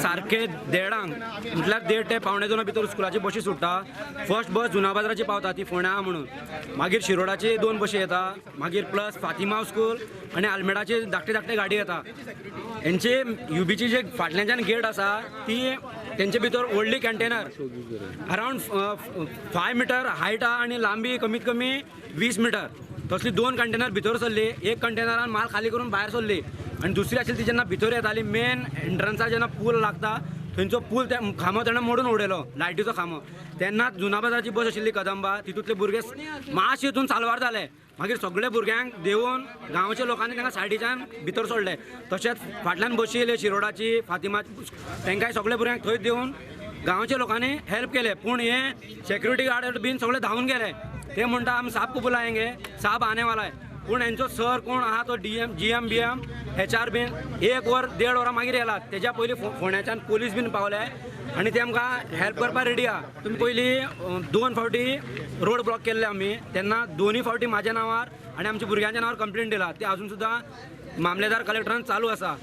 सारके देडांक, म्हटल्यार 1:30 ते 1:45 भितर स्कुलाची बशी सुट्टा. फर्स्ट बस जुना बाजाराची पावता, ती फोंड्या आहा म्हणून. मागीर शिरोडाची दोन बशी येता, मागीर प्लस फातिमा स्कूल आनी आल्मेडाची धाकटे धाकटे गाडी येता. हेंचे युबीची जे फाटल्याच्यान गेट आसा, ती तेंचे भितर व्हडली कंटेनर अरावंड 5 मिटर हायट आहा आनी लांबी कमीत कमी 20 मिटर, तसली दोन कंटेनर भितर सरली. एक कंटेनरान माल खाली करून भायर सरली आनी दुसरी आशिल्ली ती जेन्ना भितर येताली, मेन एंट्रन्साक जेन्ना पूल लागता, थंयचो पूल ते खांबो तेणें मोडून उडयलो, लायटीचो खांबो. तेन्नाच जुना बाजाराची बस आशिल्ली कदंबा, तितूंतले भुरगे मातशे हितून साल्वार जाले. मागीर सगळे भुरग्यांक देंवोवन गांवच्या लोकांनी तांकां सायडीच्यान भितर सोडले. तशेंच फाटल्यान बशी येयले शिरोडाची, फातिमा, तांकांय सगळे भुरग्यांक थंय देंवोवन गांवच्या लोकांनी हेल्प केले. पूण हे सेक्युरिटी गार्ड बीन सगळे धांवून गेले. ते म्हणटा, "हम साहब को बुलाएंगे, साहब आने वाला है." पूण हेंचो सर कोण आहा तो डी एम, जी एम, बी एम, एच आर बीन एक वर देड वरां मागीर येला. तेज्या पयलीं फोंड्याच्यान पोलीस बीन पावले आनी ते आमकां हेल्प करपाक रेडी आहा. तुमी पयलीं दोन फावटी रोड ब्लॉक केल्ले आमी. तेन्ना दोनूय फावटी म्हाज्या नांवार आनी आमच्या भुरग्यांच्या नांवार कंप्लेन दिला. ते अजून सुद्दां मामलेदार कलेक्टरान चालू आसा.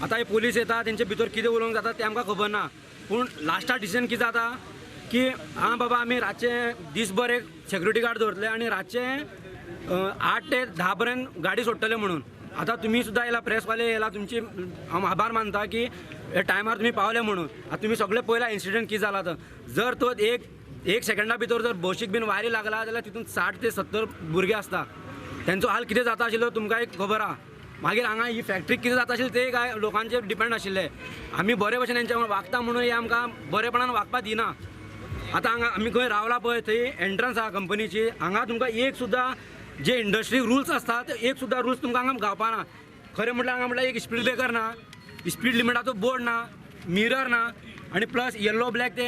आतां हे पोलीस येता, तेंचे भितर कितें उलोवंक जाता तें आमकां खबर ना. पूण लास्टाक डिसिजन कितें जाता की आं बाबा, आमी रातचे दीसभर एक सेक्युरिटी गार्ड दवरतले आनी रातचे 8 ते 10 पर्यंत गाडी सोडटले म्हणून. आतां तुमी सुद्दां येयला, प्रेसवाले येयला, तुमची हांव आभार मानता की हे टायमार तुमी पावले म्हणून. आतां तुमी सगळे पळयला इन्सिडंट कितें जाला तो. जर तो एक एक सेकंडा भितर जर बशीक बीन वायरी लागला जाल्यार तितून 60 ते 70 भुरगे आसता, तेंचो हाल कितें जाता आशिल्लो तुमकां एक खबर आहा. मागीर हांगा ही फॅक्टरी कितें जाता आशिल्लें ते काय लोकांचेर डिपेंड आशिल्ले. आमी बरे भशेन हेंच्या वांगडा वागता म्हणून हे आमकां बरेपणान वागपाक दिना. आतां हांगा आमी खंय रावला पळय, थंय एंट्रन्स आहा कंपनीची. हांगा तुमकां एक सुद्दां जे इंडस्ट्री रुल्स आसता ते एक सुद्दां रुल्स तुमकां हांगा गावपाना. खरें म्हटल्यार हांगा म्हटल्यार एक स्पीड ब्रेकर ना, स्पीड लिमिटाचो बोर्ड ना, मिरर ना आनी प्लस येल्लो ब्लॅक ते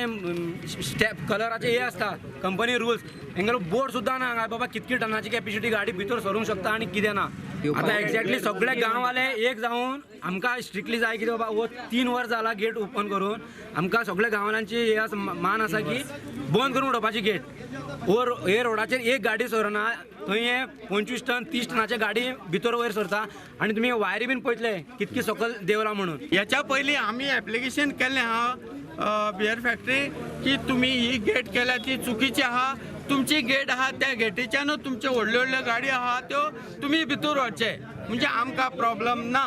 स्टेप कलराचे हे आसता कंपनी रुल्स, हेंगेलो बोर्ड सुद्दां ना हांगा, बाबा कितकी टनाची कॅपेसिटी गाडी भितर सरूंक शकता आनी कितें ना. आतां एक्झॅक्टली सगळे गांववाले एक जावन आमकां स्ट्रिक्टली जाय की बाबा हो 3 वर जाला गेट ओपन करून, आमकां सगळे गांवांची हे आसा, मान आसा की बंद करून उडोवपाची गेट. वर हे रोडाचेर एक गाडी सरना, थंय हे 25 टन 30 टनाचे गाडी भितर वयर सरता आनी तुमी वायरी बीन पळयतले कितकी सकयल देंवला म्हणून. याच्या पयलीं आमी एप्लिकेशन केल्लें आहा बियर फॅक्टरी की तुमी ही गेट केल्या ती चुकीची आहा. तुमची गेट आहा, त्या गेटीच्यानूच तुमच्यो व्हडल्यो व्हडल्यो गाडी आहा, त्यो तुमी भितर व्हरचे, म्हणजे आमकां प्रॉब्लम ना.